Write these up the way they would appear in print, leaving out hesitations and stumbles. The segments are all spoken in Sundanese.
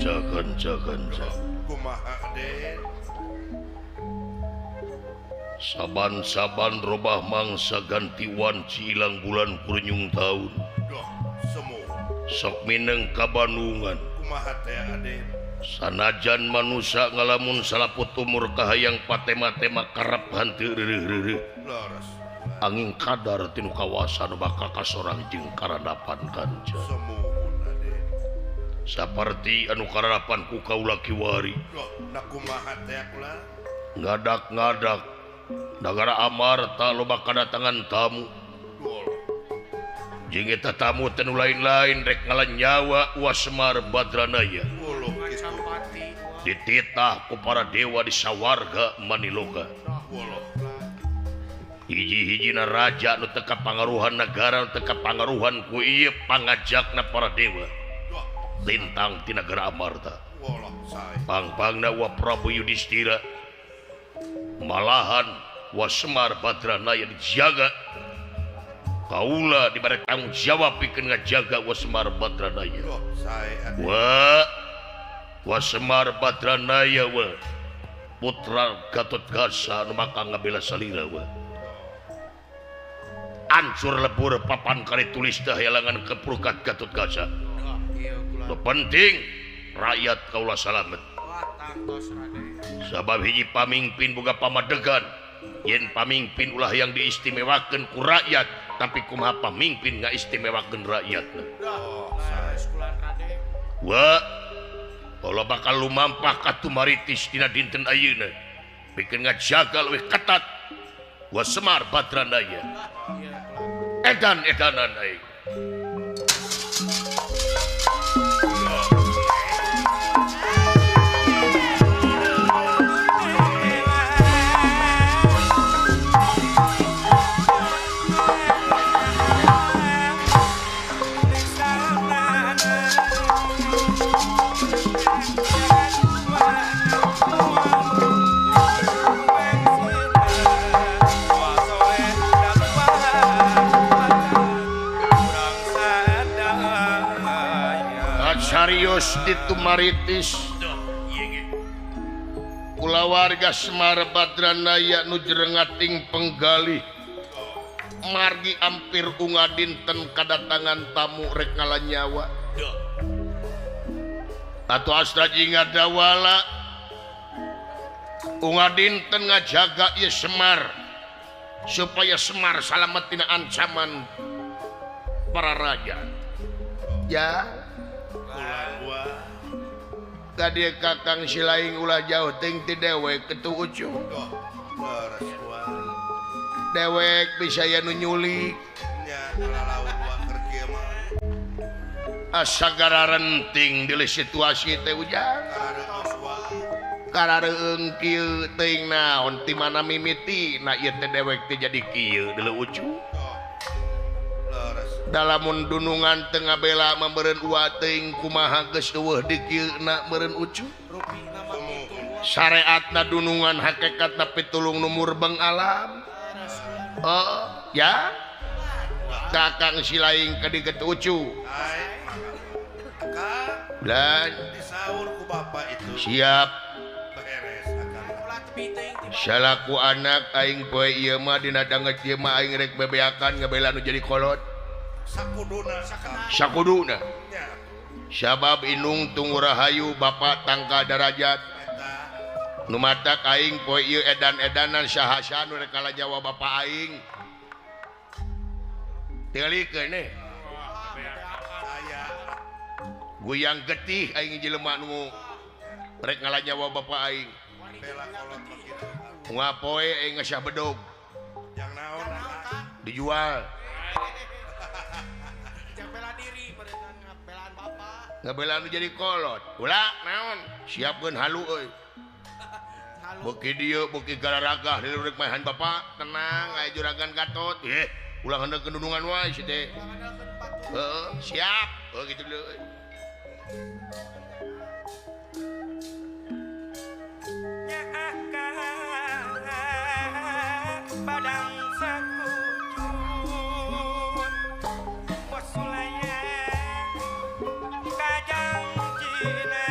Kanca kanca kanca. Kumaha Den? Saban-saban robah mangsa ganti wanci ilang bulan kurenyung taun. Duh, semu. Sok mineng ka Bandungan. Kumaha teh Aden? Sanajan manusia ngalamun salaput umur kahayang patema-tema karep henteu reureuh-reureuh. Leres. Angin kadar tinu kawasa nu bakal kasorang jeung karadapan kanca. Sumuhun Aden. Saparti anu karadapan ku kaula kiwari. Duh, na kumaha teh kula? Ngadak-ngadak nagara Amarta loba kadatangan tamu. Jeung eta tamu teh nu lain-lain rek ngalan nyawa Wa Semar Badranaya. Dititah ku para dewa di sawarga Maniloka. Hiji-hijina raja nu teu kapangaruhan nagara nu teu kapangaruhan ku ieu pangajakna para dewa. Lintang ti nagara Amarta. Pangpangna Wa Prabu Yudhistira. Malahan Wa Semar Badranaya dijaga. Kaula diberi tanggung jawab pikeun ngajaga Wa Semar Badranaya. Wa Semar Badranaya wa putra Gatotkaca nu maka ngabela salira wa. Ancur lebur papan kali tulis teh halangan keprukat Gatotkaca. Nu penting rakyat kaula salamet. Sabab hiji pamingpin boga pamadegan, yen pamingpin ulah yang diistimewakeun ku rakyat, tapi kumaha pamingpin ngaistimewakeun rakyatna. Wa kalau bakal lumampah ka tumaritis dina dinten ayeuna pikeun ngajaga leuwih ketat Wa Semar Badranaya. Edan-edanan aing. Serius ditumaritis kulawarga Semar Badranaya nu jrengating penggalih margi ampir unga dinten kadatangan tamu rek ngala nyawa atuh astra jeung ngadawala unga dinten ngajaga ieu Semar supaya Semar salamet tina ancaman para raja. Ya tadi kakang silaing ulah jauh ting ti dewek ketu ucu. Dewek bisa ya nu nyulik. Asa gararenting di situasi teh ujang. Karareung kieu teuing naon ti mana mimiti na ieu teh dewek teh jadi kieu deuleu ucu. Dalamun dunungan teu ngabela meureun ua teuing kumaha geus eueuh di kieu na meureun ucu. Syariatna dunungan hakikatna pitulung nu murbeng alam. Oh, ya. Kakang silaing ka diget ucu. Dan disaur ku bapak itu. Siap. Salaku anak aing poe ieu mah dina danget ieu mah aing rek bebeakan ngabela nu jadi kolot. Sakuduna. Sakuduna. Sabab inung tunggu rahayu bapak tangka darajat. Nu matak aing poe ieu edan-edanan saha-saha nu rek kala Jawa bapak aing. Tingalikeun eh. Guyang getih aing jelema nu rek ngala Jawa bapak aing. Ngapoe aing ngasah bedog. Dijual. Ngabelaan jadi kolot. Ulah naon? Siapkeun halu euy. Beuki dieu beuki galaragah dileureuk maehan bapak, tenang aya juragan Gatot. Eh, ulah hendeuk kendunungan wae si teh. Heeh, siap. Oh kitu deui euy. Padang sakujur Sulaya kajang Cina.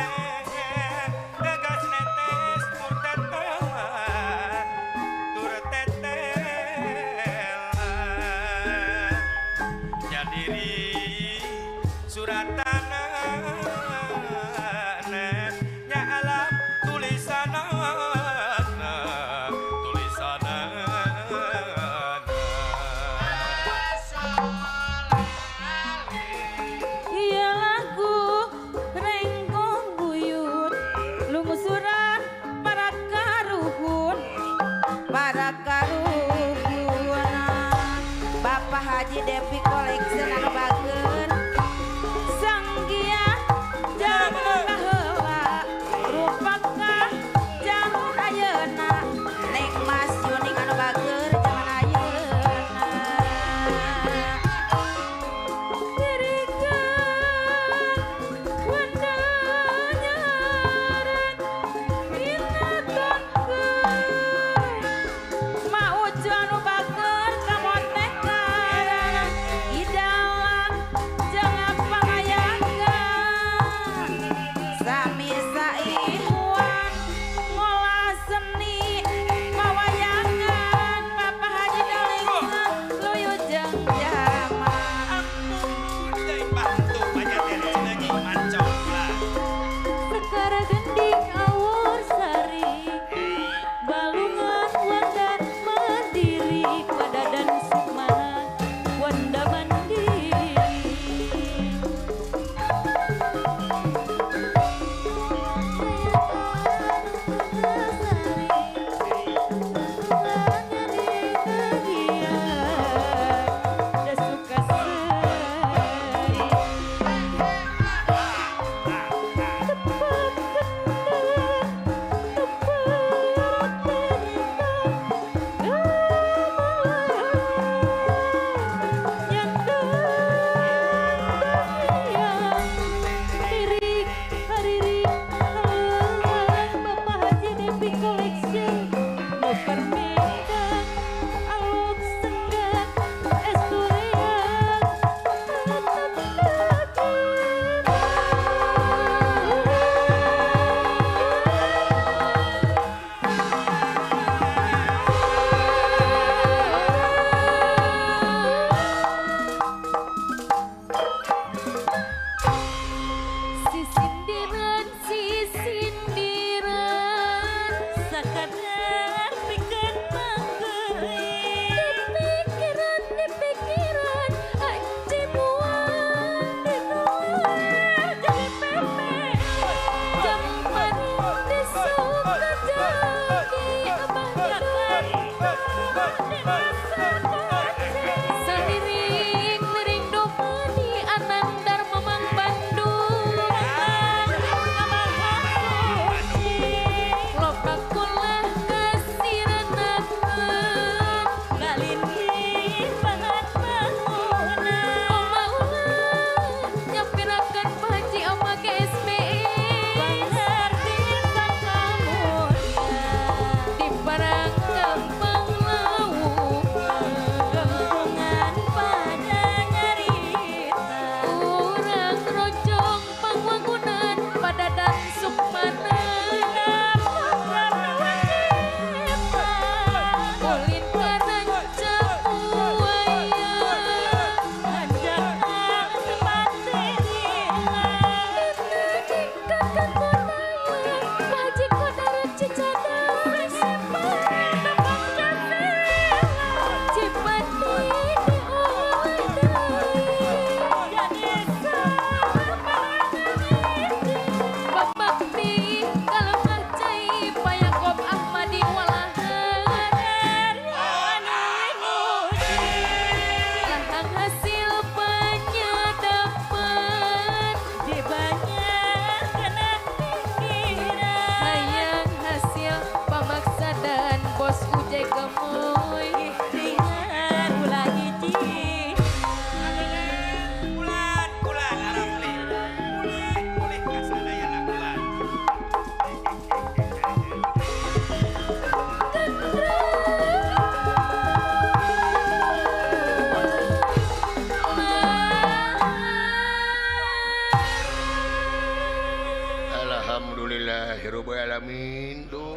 Alhamdulillahirabbil alamin tuh.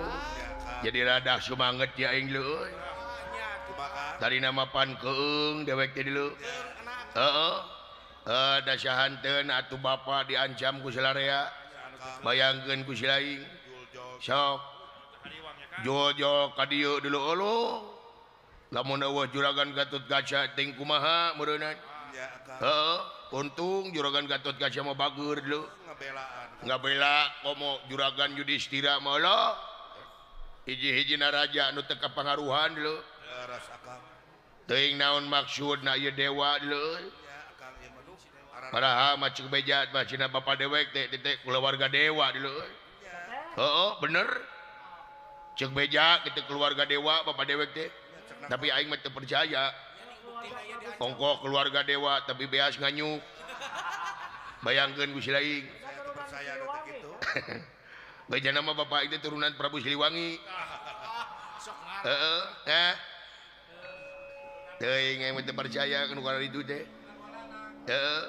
Jadi rada sumanget ya aing leuy. Tadi nama pan keung dewek teh dulu. Heeh. Dasahanteun atuh bapa diancam ku salarea. Bayangkeun ku si laing. Sok. Jol-jol ka dieu dulu uluh. Lamun eueuh juragan Gatot Kaca ting kumaha meureunna. Heeh, untung juragan Gatot Kaca mah bager dulu. Ngabela komo juragan Yudhistira mah lah. Hiji-hijina raja anu teu kapangaruhan dulu. Teuing naon maksudna ieu dewa dulu. Padahal mah ceuk beja mah cenah bapa dewek teh teh keluarga dewa dulu. Heeh, bener. Ceuk beja kitu keluarga dewa bapa dewek teh. Tapi aing mah teu percaya. Ongkoh keluarga dewa tapi beas nganyuk. Bayangkeun ku si laing. Beja nama bapak itu turunan Prabu Siliwangi. Heeh, eh. Teuing aing mah teu percaya kana kana itu teh. Heeh.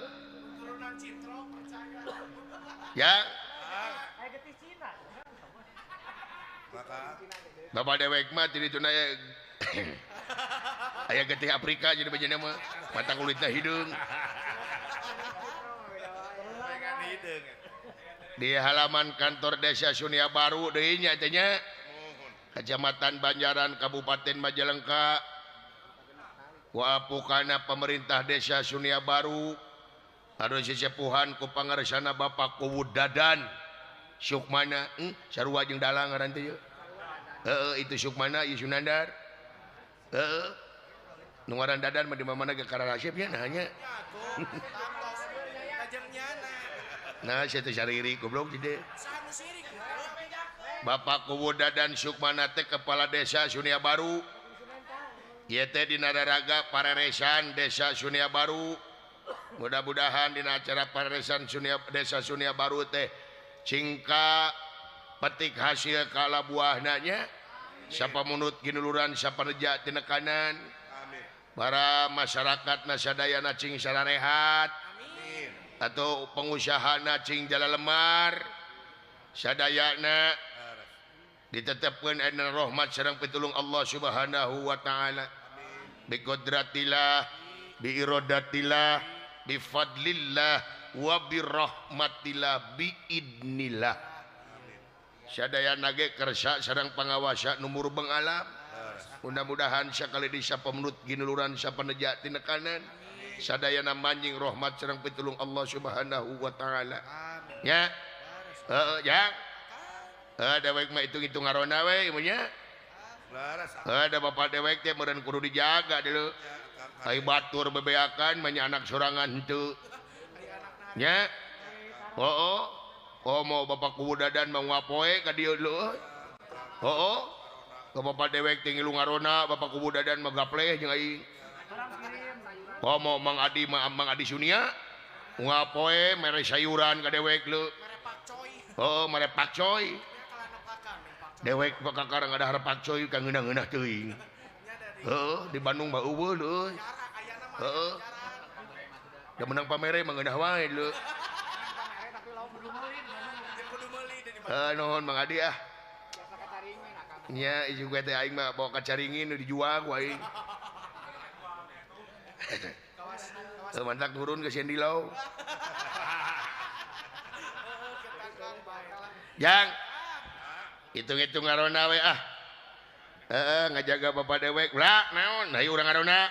Turunan Citro percaya. Ya. Bapak dewek mah ti ditu aya aya getih Afrika jadi bejana mah mata kulitna hideung. Di halaman kantor Desa Sunia Baru deui nya teh nya. Kecamatan Banjaran, Kabupaten Majalengka. Waapukana pemerintah Desa Sunia Baru anu sesepuhan ku pangarsana Bapak Kuwu Dadan Sukmana, sarua jeung dalang ngaran teh yeuh. Heeh, itu Sukmana ieu Sunandar. Heeh. Nu ngaran Dadan mah di mana ge kararasep nya nah nya. Nah, saya teh sariri goblok teh. Bapak Kuwu Dadan Sukmana teh kepala Desa Sunia Baru. Ieu teh dina raraga pareresan Desa Sunia Baru. Mudah-mudahan dina acara pareresan Sunia Desa Sunia Baru teh cingka petik hasil kala buahna nya. Sapamunut ginuluran sapareja tinekanan. Para masyarakat nasadayana cing sararehat. Atau pengusaha cing jala lemar sadayana ditetapkeun aya rahmat sareng pitulung Allah Subhanahu wa taala. Bi qudratillah, bi iradatillah, bi fadlillah wa bi rahmatillah bi idnillah. Sadayana ge kersa sareng pangawasa nu murbeng alam. Mudah-mudahan sakali di sapemenut ginuluran sapaneja tinekanan sadayana manjing rahmat sareng pitulung Allah Subhanahu wa taala. Ya. Heeh, ya. Heuh, dewek mah hitung-hitung ngarona we ieu nya. Heuh, da bapak dewek teh meureun kudu dijaga deuleu. Ai batur bebeakan mah nya anak sorangan henteu. Nya. Heuh. Komo bapak Kuwu Dadan mah ngapoe ka dieu deuleu. Heuh. Ka bapak dewek teh ngilu ngarona, bapak Kuwu Dadan mah gapleh jeung aing. Komo Mang Adi mah Mang Adi Sunia ngapoe mere sayuran ka dewek leu. Oh, mere pakcoy. Dewek bakal karang ada pakcoy ka ngeunah-ngeunah teuing. Heeh, di Bandung mah eueuh leuy. Heeh. Da menang pamere mah ngeunah wae leu. Heuh, nuhun Mang Adi ah. Nya ieu teh aing mah bawa ka Caringin dijual ku aing. Mantak turun ke Sendilau. Jang, hitung-hitung ngarona we ah. Heeh, ngajaga bapak dewek. Ulah naon, hayu urang ngarona.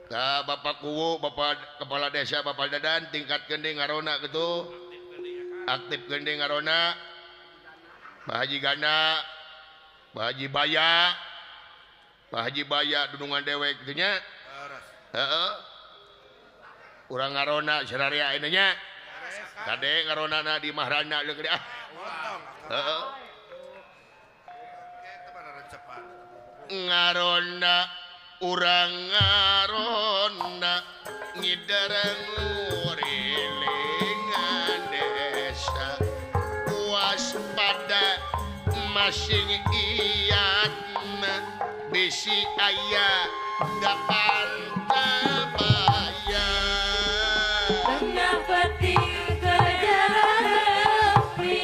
Tah Bapak Kuwu, Bapak Kepala Desa, Bapak Dadan tingkatkeun deui ngarona kitu. Aktifkeun deui ngarona. Pak Haji Gana, Pak Haji Baya. Pak Haji Baya dunungan dewek kitu nya. Heeh. Urang ngarona sararea ayeuna nya. Kade ngaronana di Mahrana leuh ah. Heeh. Ngarona urang ngarona ngidereng urilingan desa waspada masing iyatna bisi aya dapan tabaya. Tengah peti kejaran sepi.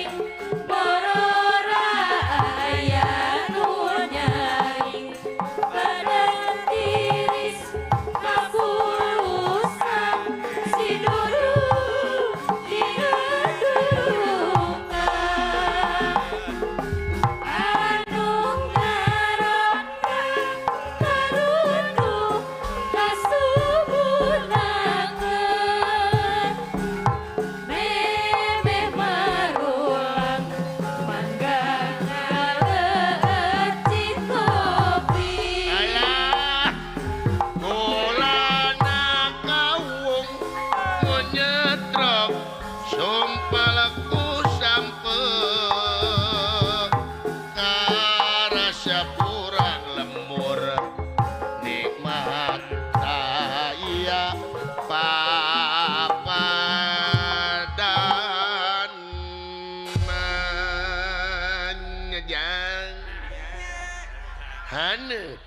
Haneut.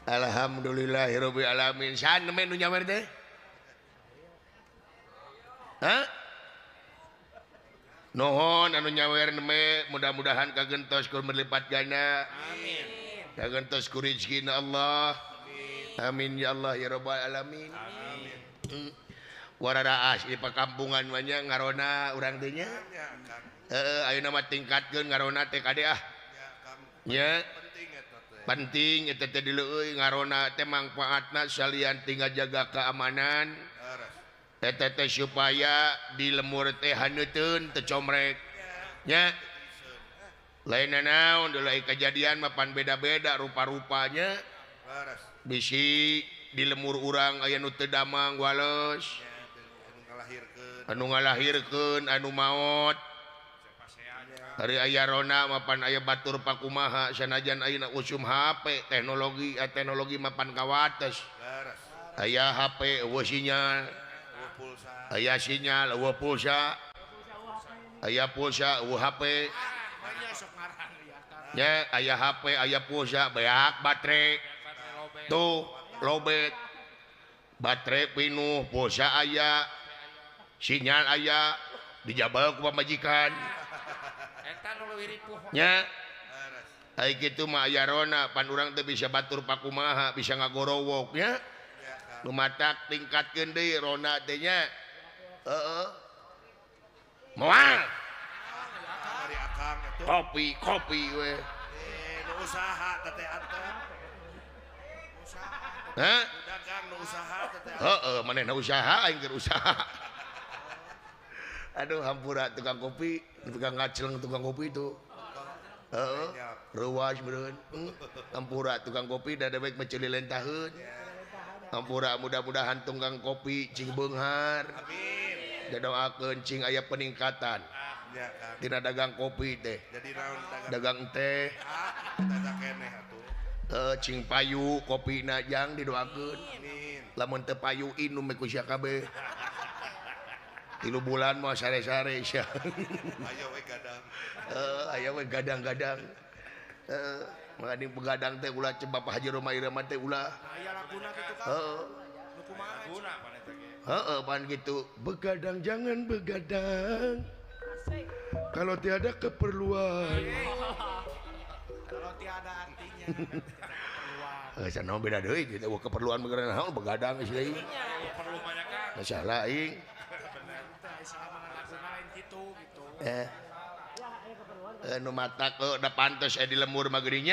Alhamdulillahirabbil alamin. Saha nembe nu nyawer teh? Hah? Nuhun anu nyawer nembe, mudah-mudahan kagentos ku berlipat ganda. Amin. Kagentos ku rezekina Allah. Amin. Amin ya Allah ya rabbal alamin. Amin. Wararaas di pakampungan mah nya ngarona urang teh nya. Heeh, ayeuna mah tingkatkeun ngarona teh kade ah. Nya. Penting eta teh dileueuy ngarona teh mangfaatna salian tinggal jaga keamanan. Eta teh supaya di lemur teh haneuteun teu comrek. Nya. Lain naon deuleuh kejadian mah pan beda-beda rupa-rupanya. Bisi di lemur urang aya nu teu damang wales. Anu ngalahirkeun anu maot. Hari aya rona mapan aya batur pakumaha sanajan ayeuna usum HP teknologi teknologi mapan kawates. Aya HP eueuh sinyal, aya sinyal eueuh pulsa, aya pulsa eueuh HP. Nya aya HP aya pulsa beak baterai tuh lobet baterai pinuh pulsa aya sinyal aya dijabal ku pamajikan. Nya ai kitu mah aya rona pan urang teh bisa batur pakumaha bisa ngagorowok nya. Nu matak tingkatkeun deui rona teh nya. Heeh. Moal. Kopi kopi we. Nu usaha teh antep. Hah? Dagang nu usaha teh. Heeh, manehna usaha aing keur usaha. Aduh hampura tukang kopi, tukang ngaceleng tukang kopi itu. Heeh. Reuwas meureun. Hampura tukang kopi da dewek menceli lentaheun. Hampura mudah-mudahan tukang kopi cing beunghar. Amin. Dadoakeun cing aya peningkatan. Tina dagang kopi teh. Jadi naon dagang teh. Ah, keneh atuh. Heuh cing payu kopina jang didoakeun. Amin. Lamun teu payu inum ku sia kabeh. 3 bulan mah sare-sare sia. Aya we gadang. Heeh, aya we gadang-gadang. Heeh, mangani begadang teh ulah cek Bapak Haji Rhoma Irama teh ulah. Aya laguna kitu kan. Heeh. Nu kumaha laguna pan eta ge. Heeh, pan kitu. Begadang jangan begadang. Kalau tiada keperluan. Kalau tiada artinya. Heuh, cenah beda deui kitu keperluan begadang naon begadang geus deui. Perlu banyak kan. Masalah aing. Nu matak da pantes di lemur mah geuning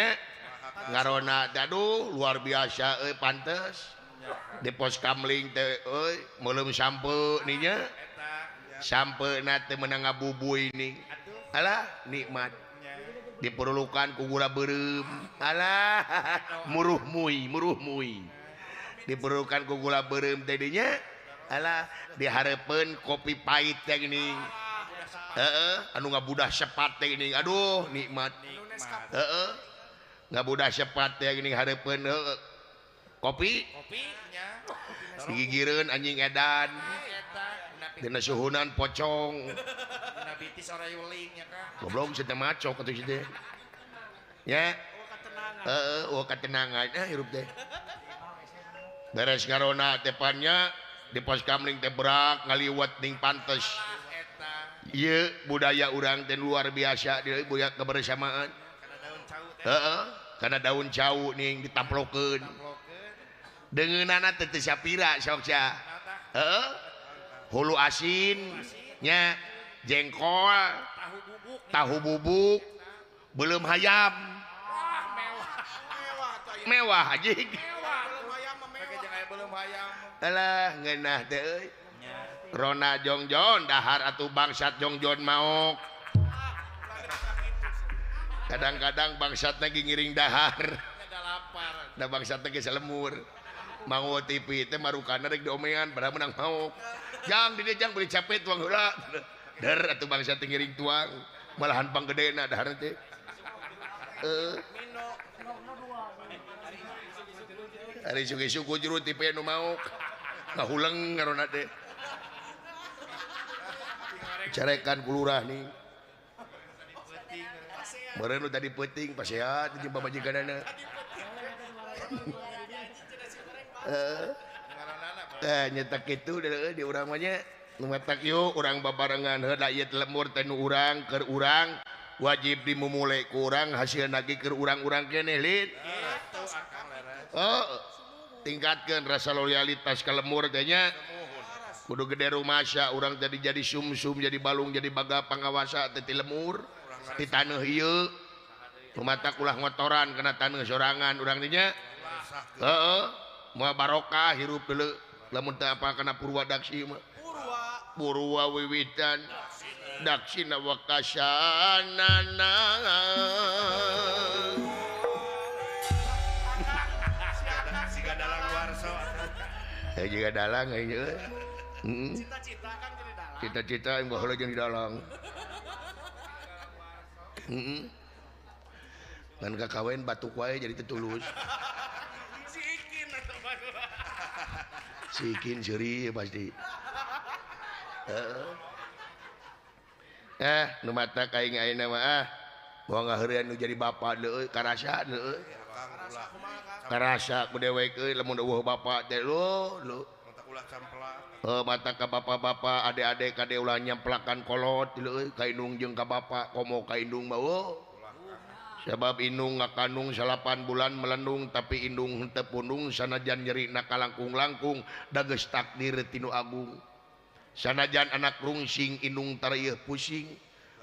ngarona teh aduh luar biasa euy pantes di pos kamling teh euy meuleum sampe ni nya sampeuna teh meunang ngabubuy ni alah nikmat diperlukan ku gula beureum alah muruh mui diperlukan ku gula beureum teh dinya alah dihareupeun kopi pahit teh geuning. Heeh, anu ngabudah sepat teh geuning aduh nikmat. Heeh. Ngabudah sepat teh geuning hareupeun heueuh. Kopi? Kopi nya. Digigireun anjing edan. Dina suhunan pocong. Dina bitis ora yuling nya Kang. Goblok sia teh macok atuh sia teh. Nya. Heeh, eueuh katenangan ah hirup teh. Beres ngarona teh pan nya di pos kamling teh berak ngaliwat ning pantes. Ieu budaya urang teh luar biasa di budaya kebersamaan. Heeh, kana daun cau ning ditamplokeun. Deungeunana teh teu sapira sok sia. Heeh. Hulu asin nya, jengkol, tahu bubuk, beuleum hayam. Mewah anjing. Alah ngeunah teh euy. Rona jongjon dahar atuh bangsat jongjon maok. Kadang-kadang bangsatna ge ngiring dahar. Da bangsatna ge salemur. Mango TV teh marukana rek diomean padahal menang maok. Jang di dieu jang beli capek tuang heula. Der atuh bangsat teh ngiring tuang. Malahan panggedena dahar teh. Heeh. Ari suku-suku juru TV nu maok. Ngahuleng ngarona teh. Carekan ku lurah nih. Meureun nu tadi peuting pasehat jeung pamajikanana. Nyetak kitu di urang mah nya nu matak yuk urang babarengan heula ieu lembur teh nu urang keur urang wajib dimumule ku urang hasilna ge keur urang-urang keneh lin. Oh, tingkatkeun rasa loyalitas ka lembur teh nya. Kudu gede rumasa urang tadi jadi sumsum jadi balung jadi baga pangawasa teh ti lemur ti taneuh ieu. Nu matak ulah ngotoran kana taneuh sorangan urang teh nya. Heeh, moal barokah hirup deuleu lamun teu apa kana purwadaksi mah. Purwa wiwitan daksina wakasanana. Siga dalang warso. Ya jiga dalang aing euy. Cita-cita kan jadi dalang. Cita-cita aing baheula jeung dalang. Heeh. Ngan kakawen batuk wae jadi teu tulus. Si Ikin atuh baheula. Si Ikin seuri pasti. Nu matak aing ayeuna mah ah moal ngaheureuyan nu jadi bapa deui karasa deui. Karasa ku dewek euy lamun eueuh bapa teh lho lho. Ulah camplak. Heuh matak ka bapa-bapa ade-ade kade ulah nyamplakan kolot leuy ka indung jeung ka bapa komo ka indung mah eueuh. Sebab indung ngakandung 8 bulan melendung tapi indung henteu pundung sanajan nyerina kalangkung-langkung da geus takdir ti nu agung. Sanajan anak rungsing indung tareuh pusing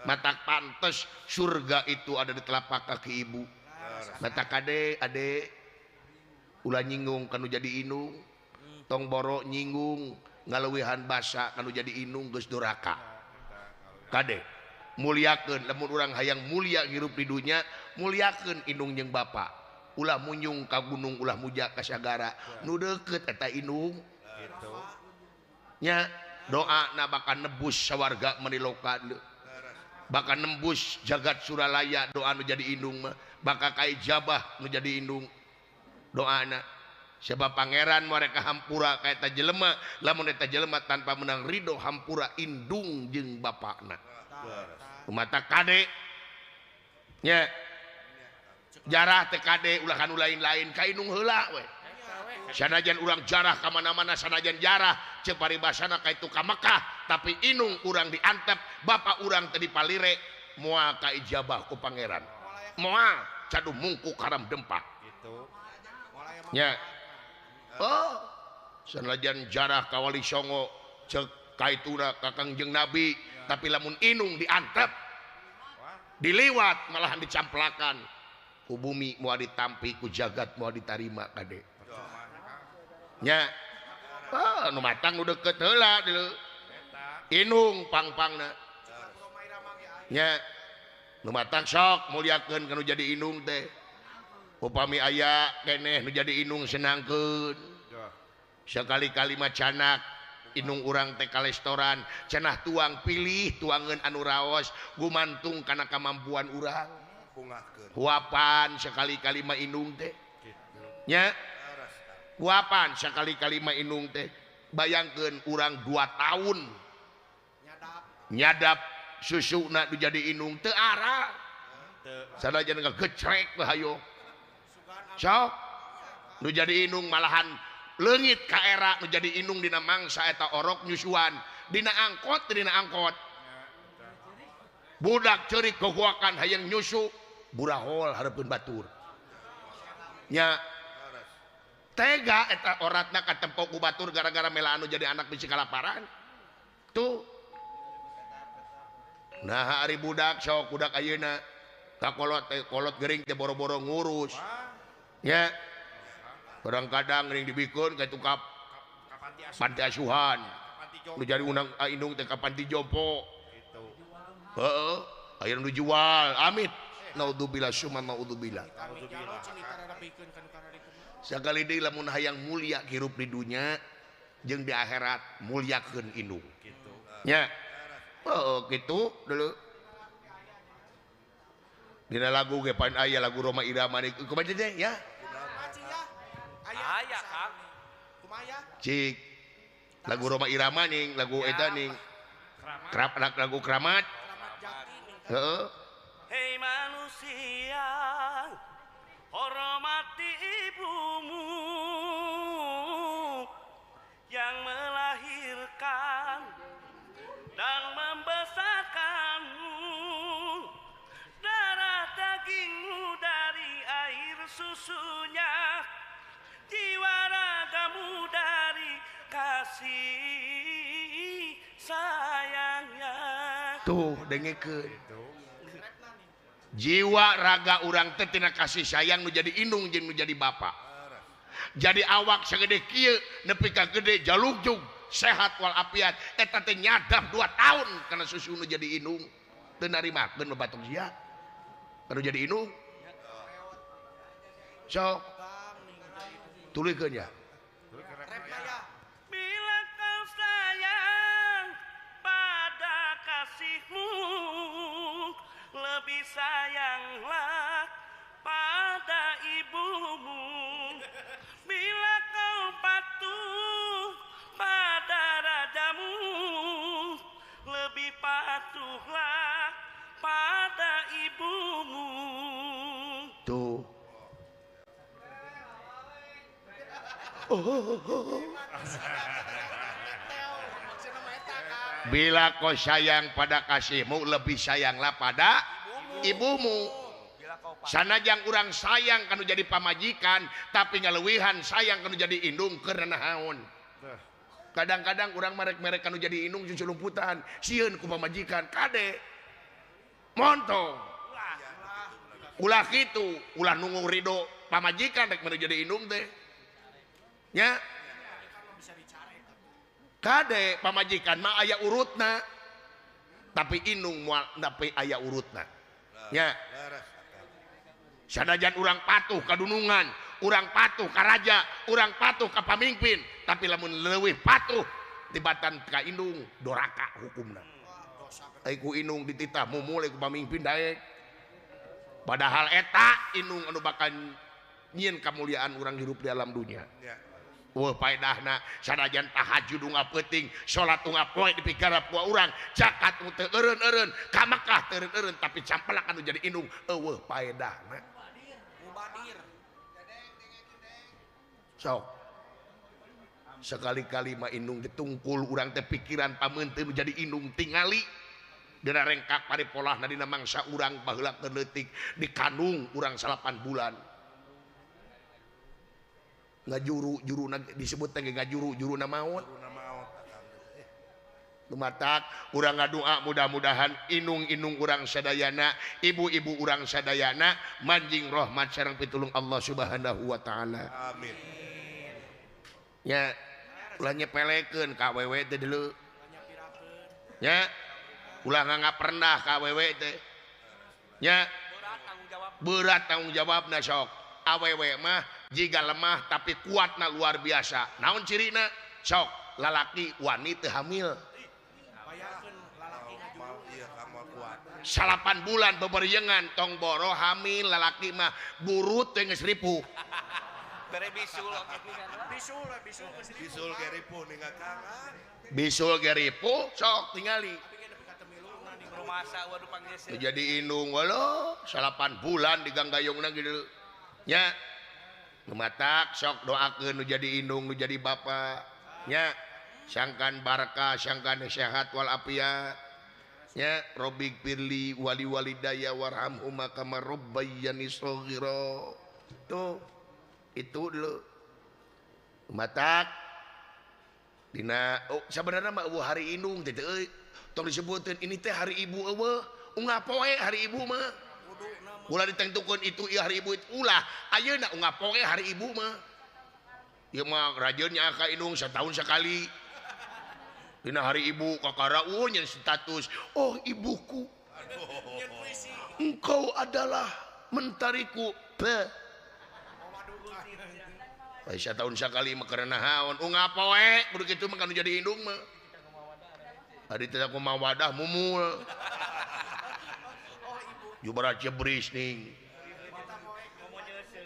matak pantes surga itu ada di telapak kaki ibu. Matak kade ade ulah nyinggung kanu jadi indung, tong boro nyinggung ngaleuwihan basa kanu jadi indung geus duraka. Kade muliakeun lamun urang hayang mulia hirup di dunya muliakeun indung jeung bapa. Ulah munyung ka gunung ulah muja ka sagara nu deukeut eta indung gitu nya. Doa na bakal nebus sawarga meniloka bakal nembus jagat Suralaya doa nu jadi indung mah bakal kai jabah nu jadi indung doana sebab pangeran mereka hampura ka eta jelema lamun eta jelema tanpa menang ridho hampura indung jeung bapakna mata kade nya jarah teh kade ulah kanu lain-lain ka indung heula we. Sanajan urang jarah ka mana-mana sanajan jarah ceuk paribasana ka itu ka Mekah tapi inung urang diantep bapak urang teh dipalire moal ka ijabah ku pangeran moal cadu mungku karam dempak gitu nya. Oh sanajan jarah ka Wali Songo ceuk kaituna ka Kangjeng Nabi tapi lamun inung diantep diliwat malahan dicamplakan ku bumi moal ditampi ku jagat moal ditarima kade nya. Oh, nu matang nu deukeut heula deuleu indung pang-pangna nya. Nu matang sok muliakeun kanu jadi indung teh upami aya keneh nu jadi indung senangkeun sakali-kali mah canak indung urang teh ka restoran cenah tuang pilih tuangeun anu raos gumantung kana kamampuan urang huapan sakali-kali mah indung teh nya. Huapan sakali-kali mah indung teh bayangkeun urang 2 tahun nyadap susuna nu jadi indung teu ara sanajan ngagecrek hayo sok nu jadi indung malahan leungit ka era nu jadi indung dina mangsa eta orok nyusuan dina angkot budak ceurik gogoakan hayang nyusu burahol hareupeun batur nya. Tega eta oratna katempo ku batur gara-gara mela anu jadi anak bisi kalaparan tuh. Nah ari budak sok budak ayeuna ka kolot teh kolot gering teh boro-boro ngurus nya. Kadang-kadang gering dibikeun ka itu ka panti asuhan nu jadi undang indung teh ka panti jompo heeh aya nu dijual amit naudzubillah summa naudzubillah. Sakali deui lamun hayang mulia hirup di dunya jeung di akhirat muliakeun indung gitu nya. Oh kitu dulu dina lagu ge pan aya lagu Roma Irama kumaha teh ya aya Kang kumaha cik lagu Roma Irama ning lagu eta ning Lagu Keramat. Heeh. Hei manusia, hormati ibumu yang melahirkan dan membesarkanmu, darah dagingmu dari air susunya, jiwa ragamu dari kasih sayangnya. Tuh dengekeun. Jiwa raga urang teh tina kasih sayang nu jadi indung jeung nu jadi bapa. Jadi awak sagede kieu nepi ka gede jalugjug sehat wal afiat eta teh nyadap 2 tahun kana susu nu jadi indung teu narimakeun babatok sia. Kanu jadi indung. Sok tuluykeun ya. Bila kau sayang pada kasihmu, lebih sayanglah pada ibumu. Bila kau patuh pada rajamu, lebih patuhlah pada ibumu. Tuh. Oh. Bila kau sayang pada kasihmu, lebih sayanglah pada ibumu. Sanajang urang sayang kanu jadi pamajikan, tapi ngaleuwihan sayang kanu jadi indung keur naon. Kadang-kadang urang merek-merek kanu jadi indung cuculumputan, sieun ku pamajikan kade. Montong. Ulah kitu, ulah nunggu ridho pamajikan rek menuju jadi indung teh. Nya. Kade pamajikan mah aya urutna, tapi indung moal tapi aya urutna. Nya. Sanajan urang patuh ka dunungan, urang patuh ka raja, urang patuh ka pamimpin, tapi lamun leuwih patuh tibatan ka indung doraka hukumna. Ai ku indung dititah mumule ku pamimpin daek. Padahal eta indung anu bakal nyieun kamuliaan urang hirup di alam dunia. Wah paedahna sanajan tahajud unggal peuting, salat unggal poe dipigarap ku urang, zakat teu eureun-eureun, ka Mekah teu eureun-eureun, tapi campelak anu jadi indung eueuh paedahna. Sok. Sekali-kali mah indung ditungkul urang teh pikiran pameunteun jadi indung tingali dina rengkak paripolahna dina mangsa urang baheula keur leutik dikandung urang 8 bulan. Ngajuru juru disebut teh ngajuru juruna maut. Lumatak urang ngadua mudah-mudahan indung-indung urang sadayana, ibu-ibu urang sadayana manjing rahmat sareng pitulung Allah Subhanahu wa taala. Amin. Nya ulah nyepelekeun ka awewe teh deuleu. Nya ulah nganggap rendah ka awewe teh. Nya berat tanggung jawabna sok. Awewe mah jiga lemah tapi kuatna luar biasa. Naon cirina? Sok lalaki wani teu hamil. 8 bulan beberiengan tong boro hamil lalaki mah burut teh geus ripuh. Bere bisul bisul bisul ge ripuh ninggal Kang. Bisul ge ripuh sok tingali. Jadi indung walau 8 bulan diganggayongna gitu. Nya lumatak sok doakeun nu jadi indung nu jadi bapa nya sangkan barkah sangkan sehat wal afiat nya robbik firli wali walidaya warhamhuma kama rabbayani shaghira. Tuh itu dulu lumatak dina oh sabenerna mah eueuh hari indung teh euy tong disebutkeun ini teh hari ibu eueuh unggal poe hari ibu mah. Ulah ditengtukeun itu ieu hari ibu itu ulah ayeuna unggal poe hari ibu mah. Ieu mah rajeunnya ka indung satahun sekali. Dina hari ibu kakara nyen status, oh ibuku. Engkau adalah mentariku. Be. Satahun sekali mah karena naon unggal poe kudu kitu mah kanu jadi indung mah. Ari teh kumaha wadah mumul. Jubara jebris ning.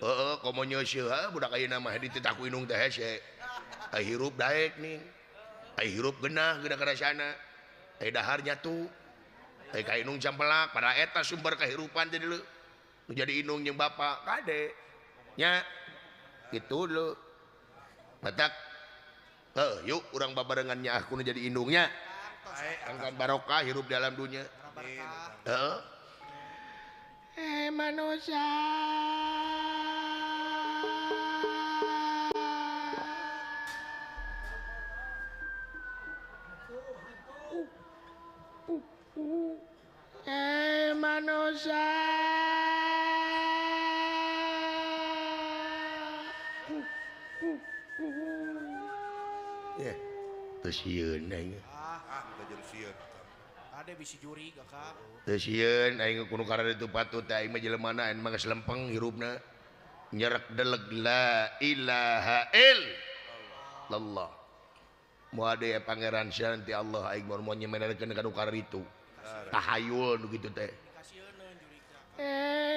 Heeh, komo nyeuseuh budak ayeuna mah dititah ku indung teh hese. Ai hirup daek ning. Ai hirup genah geuna karasana. Aya dahar nyatu. Aya ka inung campelak padahal eta sumber kehidupan jadi lu. Nu jadi inung jeung bapak kade. Nya gitu lu. Batak yuk urang babarengan nyaah ku nu jadi indungnya. Angkan barokah hirup dalam dunia. Heeh. Manusia. Manusia. Teu sieun aing. Ah, teu sieun. Ade bisi juri Kakak. Teu sieun aing kudu karena itu patut aing mah jelemana aing mah geus lempeng hirupna. Nyerek deleg la ilaha illallah. Moal ade pangeran sia nanti Allah aing moal nyemenakeun ka nu kararitu. Tahayul nu kitu teh.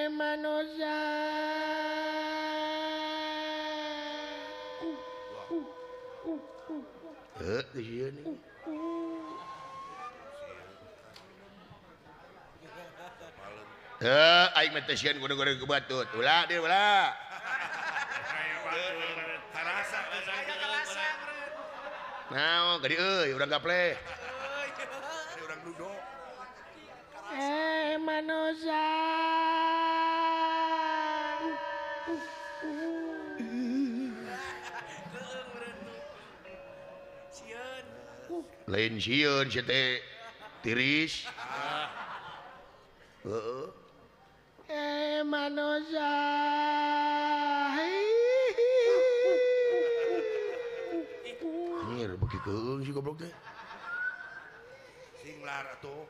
Manusia. Heuh, teu sieun. Heuh, aing mah teu sieun kudu-kudu ku batut. Ulah deui ulah. Karasa karasa. Naon geuning euy urang gaple. Urang duduk. Manusia. Lain sieun sia teh tiris. Heeh. Manusia. Anjir beuki keung si goblok teh. Singlar atuh.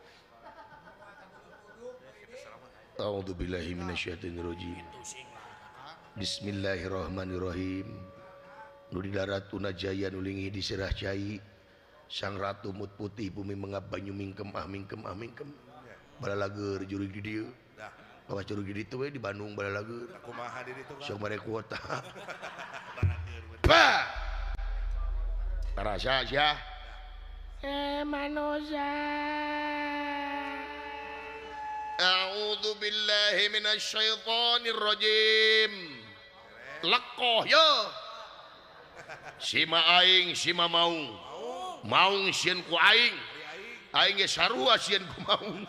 A'udzubillahi minasyaitonirrajim. Bismillahirrahmanirrahim. Nu di darat unajaya nu linggih di sirah cai. Sang ratu mut putih bumi mengap banyu mingkem ah mingkem ah mingkem. Balalager jurig di dieu. Bawa jurig di ditu we di Bandung balalager. Kumaha di ditu? Sok bare kuota. Bah. Tarasa sia. Manusia. A'udzu billahi minasyaitonir rajim. Lekoh ye. Sima aing sima maung. Maung sieun ku aing. Aing ge sarua sieun ku maung.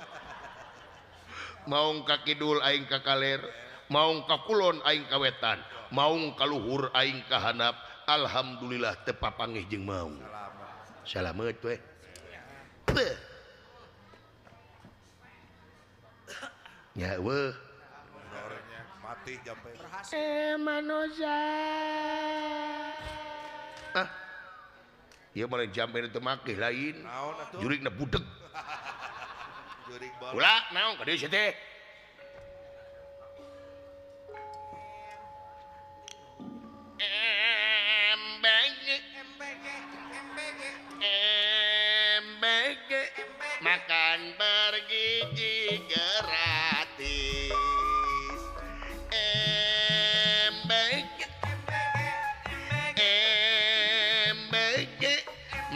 Maung ka kidul aing ka kaler, maung ka kulon aing ka wetan, maung ka luhur aing ka handap. Alhamdulillah teu papanggih jeung maung. Salamet we. Beuh. Nya weuh. Mati jampe. Manusia. Ah. Ieu mah jampe teu makih lain. Jurigna budeg. Jurig bal. Ulah naon ka dieu sia teh? MBG MBG MBG makan bergizi gratis. MBG MBG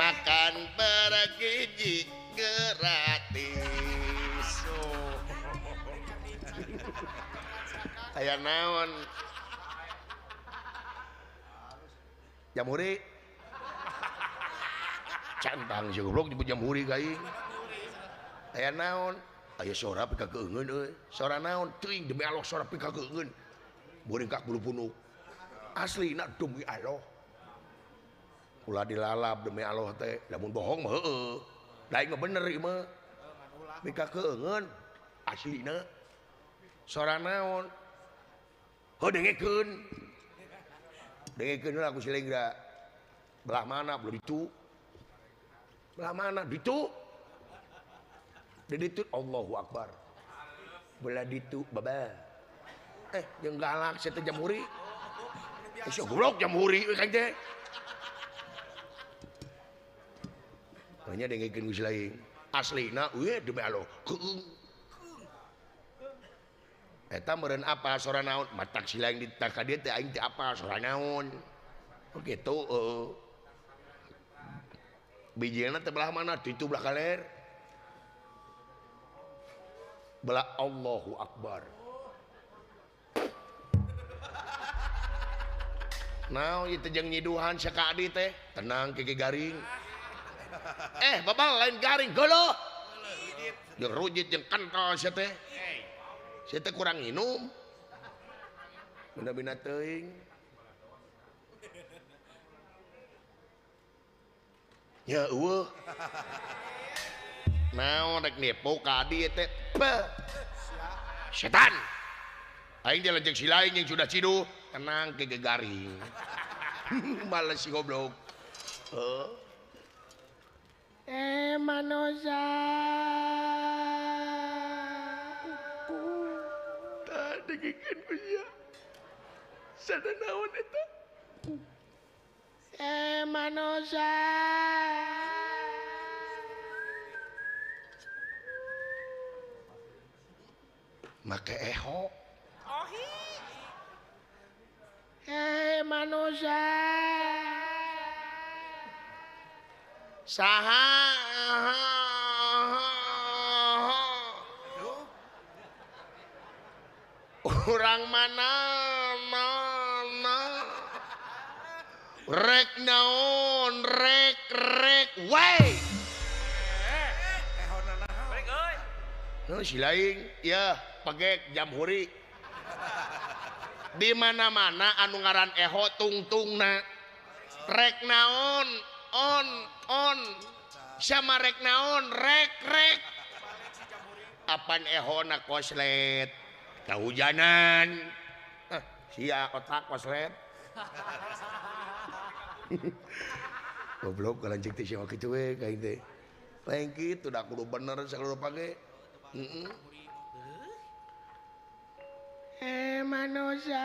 makan bergizi gratis. Aya naon? Jamhuri. Cantang si goblok nyebut jamhuri ka aing. Aya naon? Aya sora pika keungeun euy. Sora naon? Teuing demi Allah sora pika keungeun. Boringkak bulu punuk. Aslina demi Allah. Ulah dilalap demi Allah teh. Lamun bohong mah heueuh. Da aing mah bener ieu mah. Pika keungeun aslina. Sora naon? Heuh dengekeun. Dengekeun heula ku si Lenggra. Belah mana belah ditu? Belah mana ditu? Di ditu Allahu Akbar. Belah ditu baba. Jeung galak sia teh jamhuri. Sia goblok jamhuri we kan teh. Hanya dengekeun ku si lain. Aslina we demi Allah. Keung. Eta meureun apa sora naon? Matak si lain ditak ka dieu teh aing teh apa sora naon? Oh kitu heeh. Bijilna teh belah mana? Ditu belah kaler. Bela Allahu Akbar. Naon ieu teh jeung nyiduhan sia ka adi teh? Tenang kiki garing. Eh, babal lain garing geuleuh. Jeung rujit jeung kental sia teh. Sia teh kurang minum. Bina-bina teuing. Ya eueuh. Naon rek nipu ka adi teh? Setan. Aing teh lanceuk si lain yang sudah ciduh. Tenang ke garing. Males si goblok. Eh manosa. Tah degikeun ku sia. Sada naon eta? Eh manosa. Make eho. Eh manusia saha orang mana mana rek naon rek rek wae oh si lain ya pegek jamhuri. Di mana-mana anu ngaran eho tungtungna rek naon on on sama rek naon rek rek apan ehona koslet kahujanan sia otak koslet goblok kalancik teh sia kitu we ka aing teh lain kitu da kudu bener sakudu pake. Eh manusia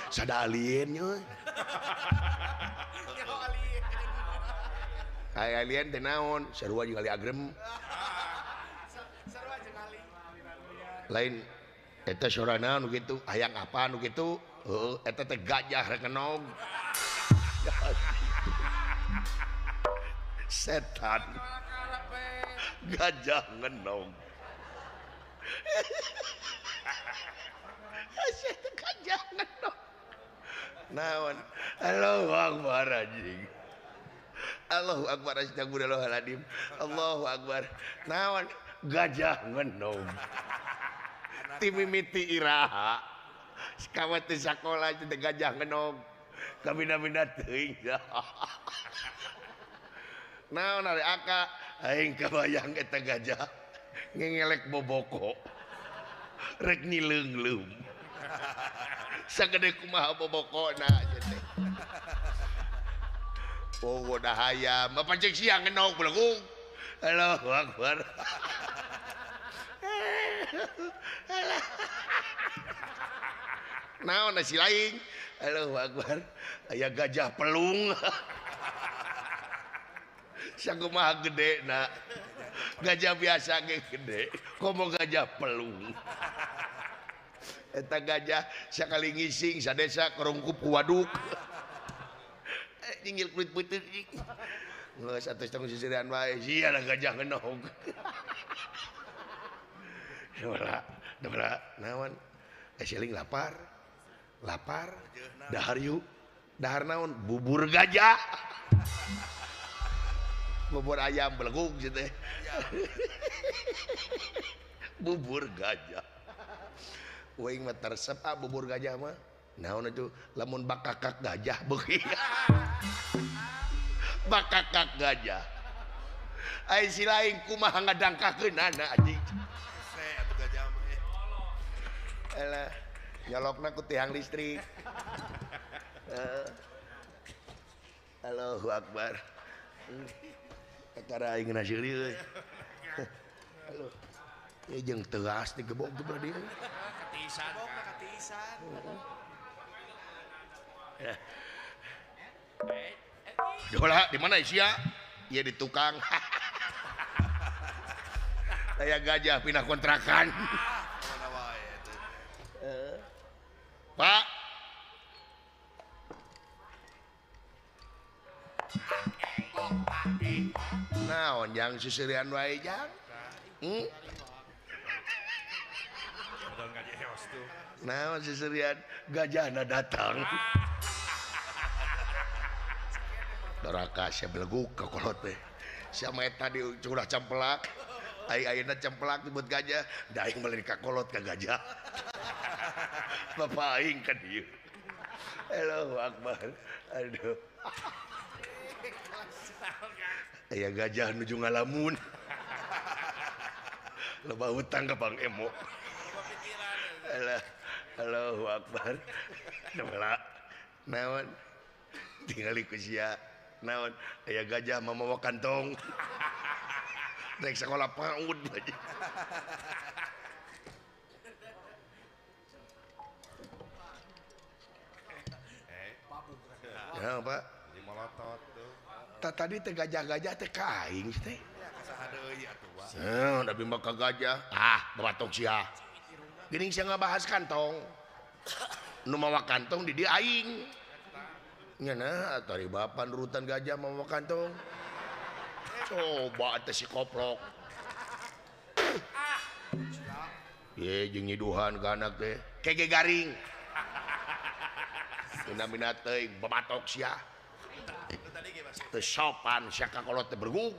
sada alien nya. Kayak alien teh naon sarua jeung ali agrem. Lain eta sorana nu kitu hayang apa nu kitu heueuh eta teh gajah rek ngenog. Setan gajah ngenog. Setan gajah ngenog. Naon Allahu Akbar anjing. Allahu Akbar astagfirullahaladzim. Allahu Akbar. Naon gajah ngenog. Timimiti iraha kawat di sekolah itu gajah ngenog kabina-bina teuing. Naon ari aka aing kabayang eta gajah ngengelek boboko rek nileungleum sagede kumaha bobokona teh. Oh dah hayam apa cek siang ngenog belegung. Allahu Akbar. Naon si lain Allahu Akbar aya gajah pelung. Sakumaha gede na gajah biasa ge gede komo gajah pelung. Eta gajah sakali ngising sadesa kerungkup ku waduk. Nyingil kulit putih. Geus atuh tong sisirian wae sia gajah ngenog. Dola, dola, naon? Siling lapar, lapar, dahar yuk, dahar naon? Bubur gajah, bubur ayam belegug gitu. Bubur gajah. Uing mah teresep ah bubur gajah mah. Naon itu? Lamun bakakak gajah beuki. Bakakak gajah. Ai si lain kumaha ngadangkakeunana anjing. Alah, nyolokna ku tiang listrik. Allahu Akbar. Kakara aing ngeuna seuri euy. Aduh. Ieu jeung teuas digebog teh belah dieu. Katiisan. Katiisan. Dola di mana sia? Ieu di tukang. Aya gajah pindah kontrakan. Pak. Naon jang sisirian wae jang? Naon sisirian gajahna datang. Doraka sia beleguk ka kolot teh. Sia mah tadi curah cempelak. Ai ayeuna cempelak disebut gajah, da aing meuli ka kolot ka gajah. Bapak aing ka dieu. Allahu akbar. Aduh. Aya gajah nuju ngalamun. Loba hutang ka Bang Emo. Alah, Allahu akbar. Nabala. Naon? Tingali ku sia. Naon? Aya gajah mamawa kantong. Rek sekolah PAUD aja. Ya, Pak. Tadi teh gajah-gajah teh ka aing teh. Heuh, da bima ka gajah. Ah, babatok sia. Geuning sia ngabahas kantong. Nu mawa kantong di dieu aing. Nya nah, tari bapan urutan gajah mawa kantong. Coba teh si koplok. Ye jeung nyiduhan ka anak teh. Kege garing. Mina-mina teuing babatok sia. Teu sopan sia ka kolot teh bergug.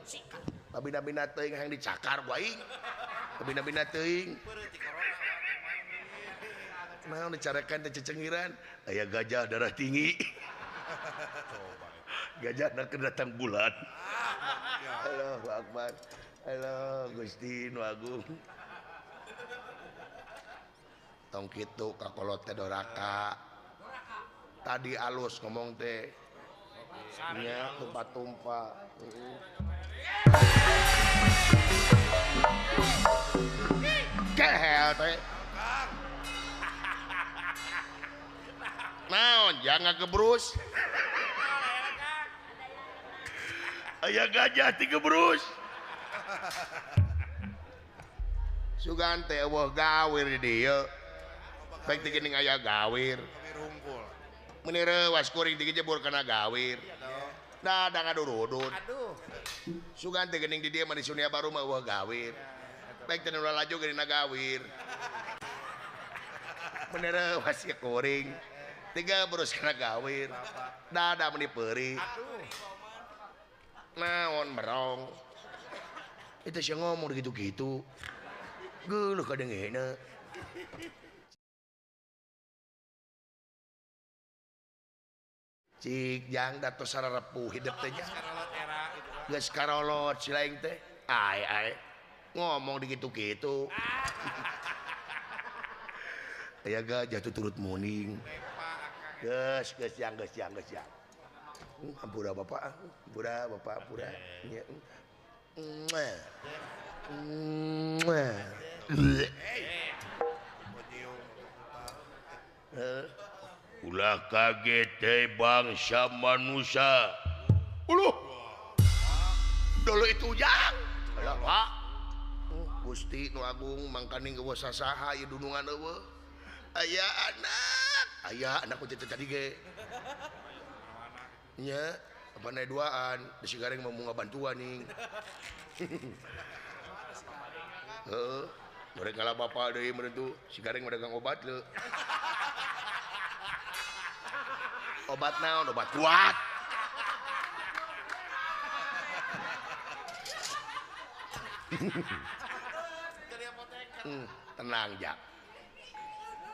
Babina-bina teuing hayang dicakar ku aing. Babina-bina teuing. Naon dicarekan teh cecengiran, aya gajah darah tinggi. Gajah nak datang bulan. Allahu akbar. Halo Gusti nu agung. Tong kitu ka kolot teh doraka. Tadi alus ngomong teh. Nya tumpa-tumpa. Kehel teh. Naon jangan gebrus. Aya gajah ti gebrus. Sugan teh eueuh gawir di dieu. Baik teh geuning aya gawir. Meuni reuwas kuring teh jebur kana gawir. Da da ngadurudun. Aduh. Sugan teh geuning di dieu mah di Sunia Baru mah eueuh gawir. Baik teh nu lalajo geuning gawir. Meuni reuwas ye kuring. Tiga berus kana gawir. Dada meuni peurih. Naon merong. Itu sia ngomong gitu-gitu. Geuleuh kadengena. Cik jang datos sararepuh hidup teh nya. Geus karolot si laing teh. Ai ai ngomong digitu-gitu. Aya gajah tuturut muning. Geus geus jang geus jang geus jang. Ampura bapak, ampura bapak, ampura. Nya. Ulah kaget teh bangsa manusia. Uluh. Dulu itu jang. Alah, Pak. Gusti nu agung mangkaning eueuh sasaha ieu dunungan eueuh. Aya anak, aya anak ku tadi ge. Nya, apa naik duaan, di Sigareng mau ngabantuan nih. Heeh, mereka lah bapak deui meureun tuh, Sigareng mah dagang obat leu. Obat naon? Obat kuat. Tenang jak.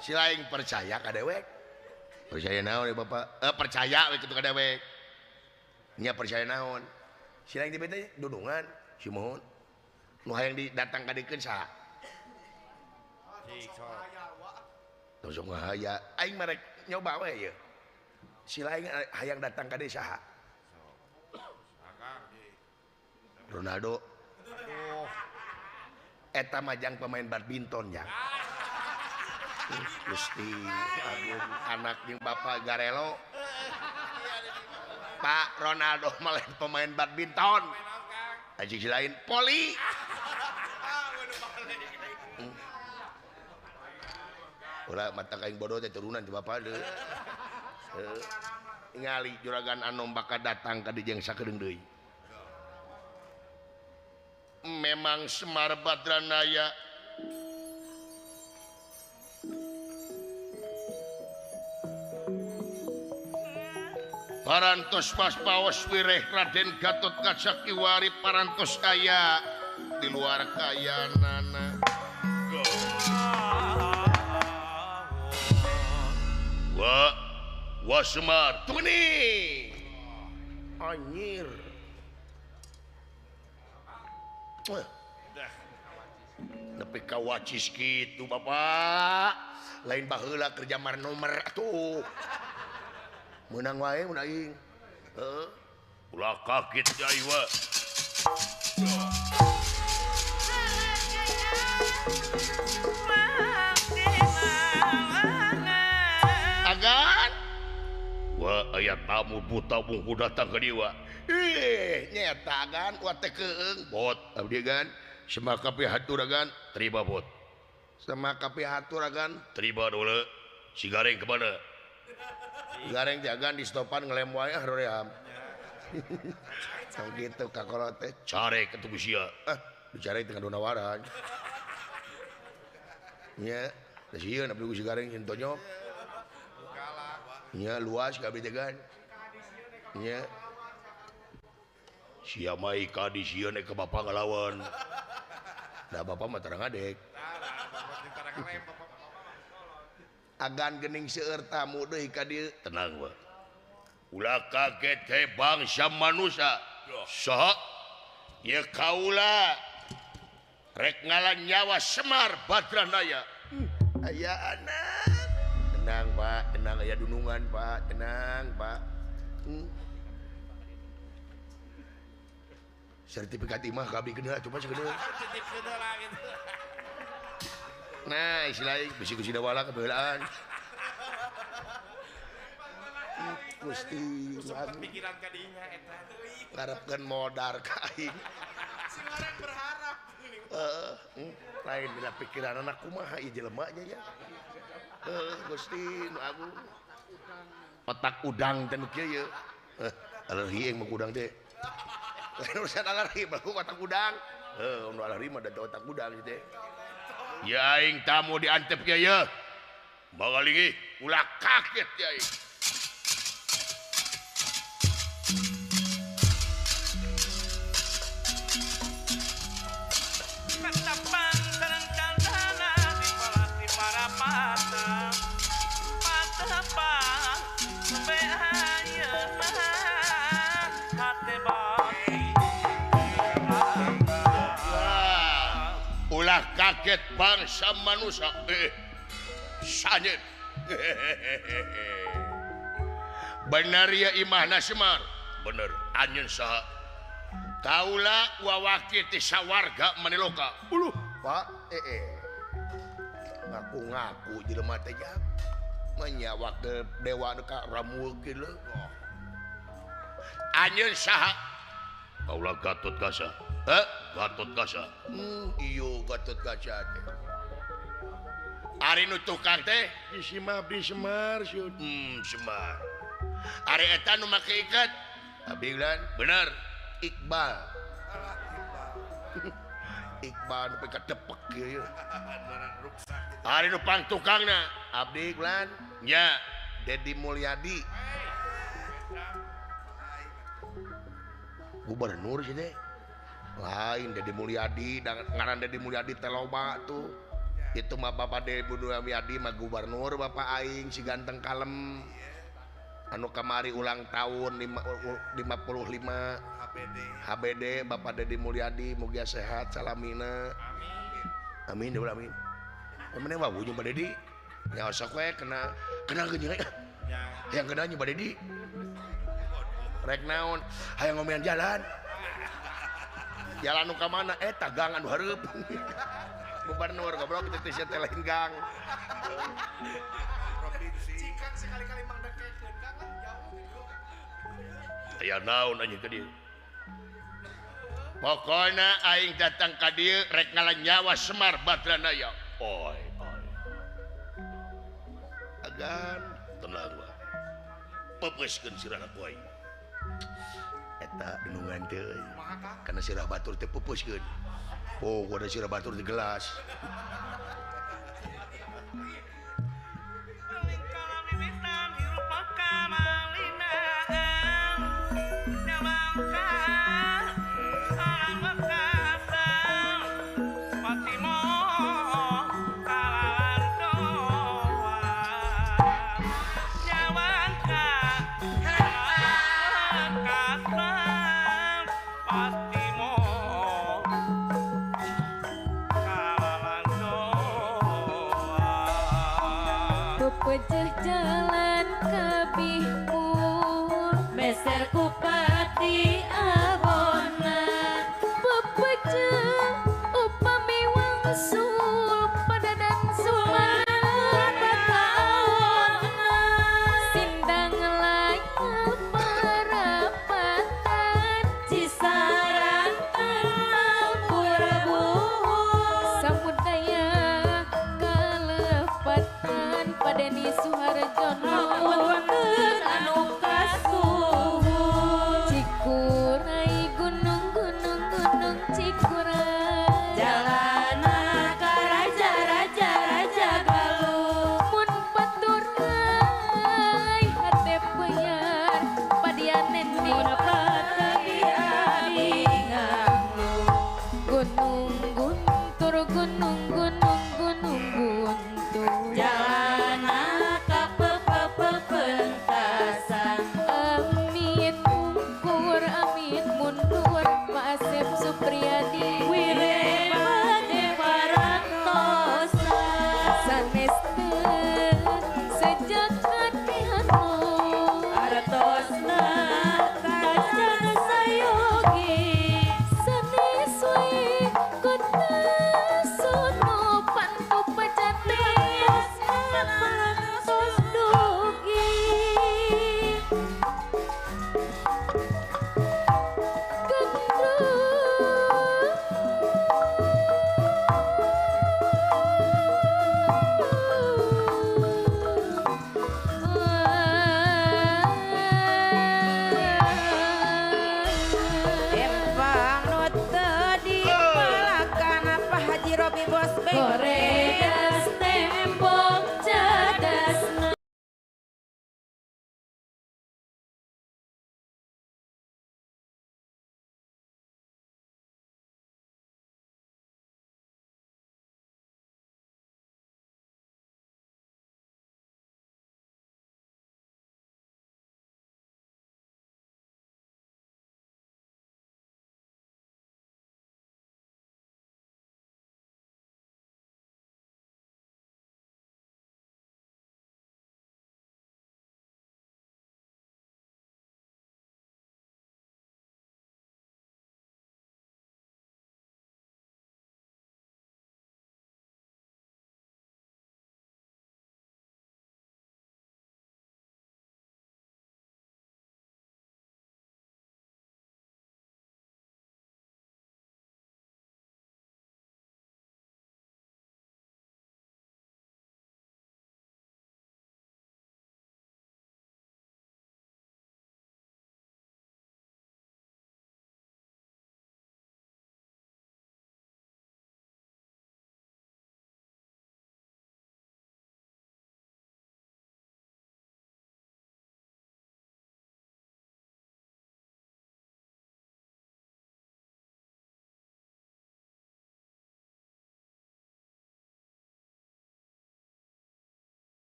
Si lain percaya ka dewek. Percaya naon ya bapak? Percaya we kitu ka dewek. Nya percaya naon? Si lain teh dudungan, si mohon. Nu hayang didatang ka dikeun saha? Tong sok ngahaya. Aing mah rek nyoba we ieu. Si lain hayang datang ka deui saha? Ronaldo. Eta mah jang pemain badminton jang. Gusti agung anak jeung bapak Garelo. Pak Ronaldo malah pemain badminton. Aji si lain poli. Ulah mata kaing bodoh teh turunan ti bapak deui. Ningali Juragan Anom bakal datang ka dieu jeung sakedeung deui. Memang Semar Badranaya parantos paspaos wireh Raden Gatot Kaca kiwari parantos kaya di luar kayanana. Wah, wah Semar, tuni, anjir. Nepi ka wacis kitu bapak, lain baheula kerja marnomer atuh. Menang wae mun aing. Heeh. Ulah kaget ya ieu. Agan. Wah, aya tamu buta bungku datang ka dieu. Ih, nyeta agan wa teh keung bot abdi gan. Semaka pihatur agan, terima bot. Semaka pihatur agan, terima dulu. Si gareng kemana? Gareng jagan di stopan ngelem wae ah roream. Tong kitu ka kolot teh care ketu sia. Ah, dicare teh ngadonawaran. Nya, da sieun abdi si gareng jeung tonyok. Nya luas ka abdi teh gan. Nya. Sia mah ka di sieun ka bapak ngalawan. Da bapak mah tara ngadek. Agan gening seueur tamu deui ka dieu. Tenang we. Ulah kaget he bangsa manusia. Saha? Ye kaula rek ngalan nyawa Semar Badranaya. Aya anak. Tenang Pak, tenang aya dunungan Pak, tenang Pak. Sertifikat imah kabeh geuna coba sageuna. Nah, istilahnya bisi ku sidawala kebeulaan. Gusti, pikiran ka dinya eta. Ngarepkeun modar ka aing. Si orang berharap. Heeh, lain dina pikiranna kumaha ieu jelema nya ya. Heuh, Gusti nu agung. Otak udang teh nu kieu ye. Alergi aing mah udang teh. Lain urusan alergi mah otak udang. Heuh, nu alergi mah da otak udang ieu teh. Ya aing tamu diantep ya ya. Bangalingi ulah kaget ya aing. Ketapang sareng candana dipalati parapatan. Patepang sampe ayeuna hate bati. Ulah kaget bangsa manusia. Sanyet. Bener ya imahna Semar. Bener anjeun saha? Kaula wawaki ti sawarga Maniloka. Uluh, Pak, Ngaku-ngaku jelema teh jang. Menyawak dewa nu ka ramul kieu. Anjeun saha? Kaula Gatot Kaca. Heh, Gatot Kaca. Iyo Gatot Kaca teh. Ari nu tukang teh bisi mah abdi Semar sieun. Semar. Ari eta nu make ikat? Abdi ulan. Bener. Iqbal. Iqbal nu pika depek ieu. Ari nu pang tukangna abdi ulan. Nya, Dedi Mulyadi. Gubernur sih teh. Lain Dedi Mulyadi, ngaran Dedi Mulyadi teh loba tuh. Itu mah Bapak Dedi Mulyadi mah gubernur bapak aing si ganteng kalem. Anu kamari ulang tahun 55 HBD. HBD Bapak Dedi Mulyadi mugia sehat salamina. Amin. Amin amin. Emang wah jeung Pak Dedi. Ya sok we kena kena geuning. Yang kena nya Pak Dedi. Rek naon? Hayang ngomean jalan. Jalan nu ka mana? Eta gang anu hareup. Gubernur goblok teh teh lain gang. Provinsi. Cikang sekali-kali mang dekekeun gang lah jauh gitu. Aya naon anjing ka dieu. Pokona aing datang ka dieu rek ngala nyawa Semar Badranaya. Oi oi. Agan tenang wae. Pepeuskeun sirahna ku aing. Eta denungan teh euy. Kana sirah batur teh pepeuskeun. Oh, gua ada sirah batur di gelas. Pepejeh jalan kabihpun meser kupati abona pepejeh upami wangsul padadan sumana taona sindang layar parapatan Cisarantan Purbuhun samudaya kalepatan Padeni Suharjono wonten anu kasuhun Cikuray gunung gunung gunung Cikuray jalana ka raja raja raja Galuh mun paturay hate peyar padian nendi mun pati abi nganglu gunung guntur gunung gunung gunung guntur jalana ka pepentasan amit mungkur amit mundur Pak Asep Supriyadi.